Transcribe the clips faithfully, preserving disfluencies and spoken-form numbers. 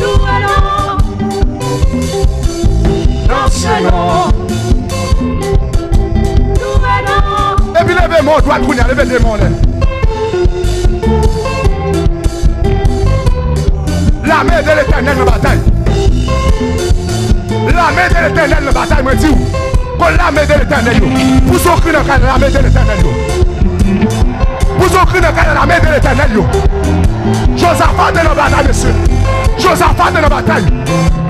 Louwe non. Nan se non. Louwe non. Epi leve men w dwat kounye a, leve de men w anlè. Lame de Letènèl nan batay. Lame de Letènèl nan batay, mwen di w. Kon lame de Letènèl yo. Pouse yon kri nan kay lame de Letènèl yo. Pouse yon kri nan kay lame de Letènèl yo. Jozafa te nan batay, mesye. Jozafa te nan batay.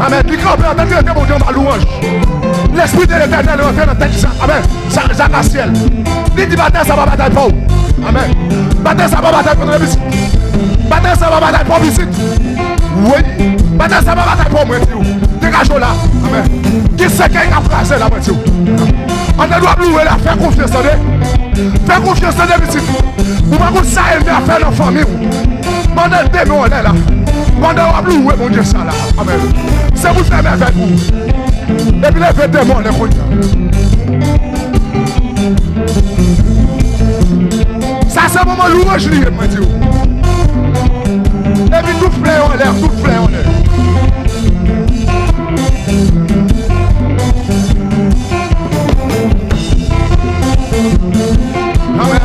Amèn. Li kanpe antan ke li te Bondye anba lwanj. Lespri de Letènèl rantre nan tèt Izarak. Amèn. Sa, sa ka syèl. Li di batay sa pa batay pa w. Amèn. Batay sa pa batay pa w pitit. Batay sa pa batay pa w pitit. Wi. Batay sa pa batay pa w, mwen di w. Degaje w la. Amèn. Gen sèkèy k ap kraze la, mwen di w. Ann nan dwa louwe la, fè konfyans, tande. Fè konfyans, tande, pitit. Ou pa konn sa ènmi a fè nan fanmi w. Pandan de men w anlè la. Pandan w ap louwe Bondye sa la. Amèn. Se pou l fè mèvèy pou ou. Epi leve de men w anlè kounye a. Sa se moman louwanj li ye, mwen di w. Epi tout flè yo anlè, tout flè yo anlè. Amèn.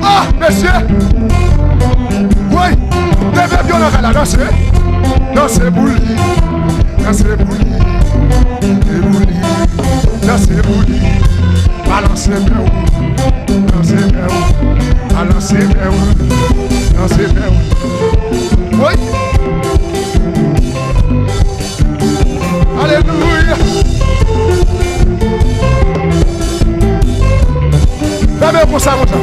Ah, mesye! Woy! Leve pye w nan kay la, danse! Danse pou li! Danse pou li! Danse pou li! Danse pou li! Balanse men w! Danse men w! Balanse men w! Danse men w! Woy! Alelouya! Fèmen konsa, konsa.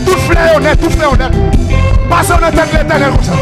Tout flè yo nèt, tout flè yo nèt. Pase yo nan tèt Letènèl konsa.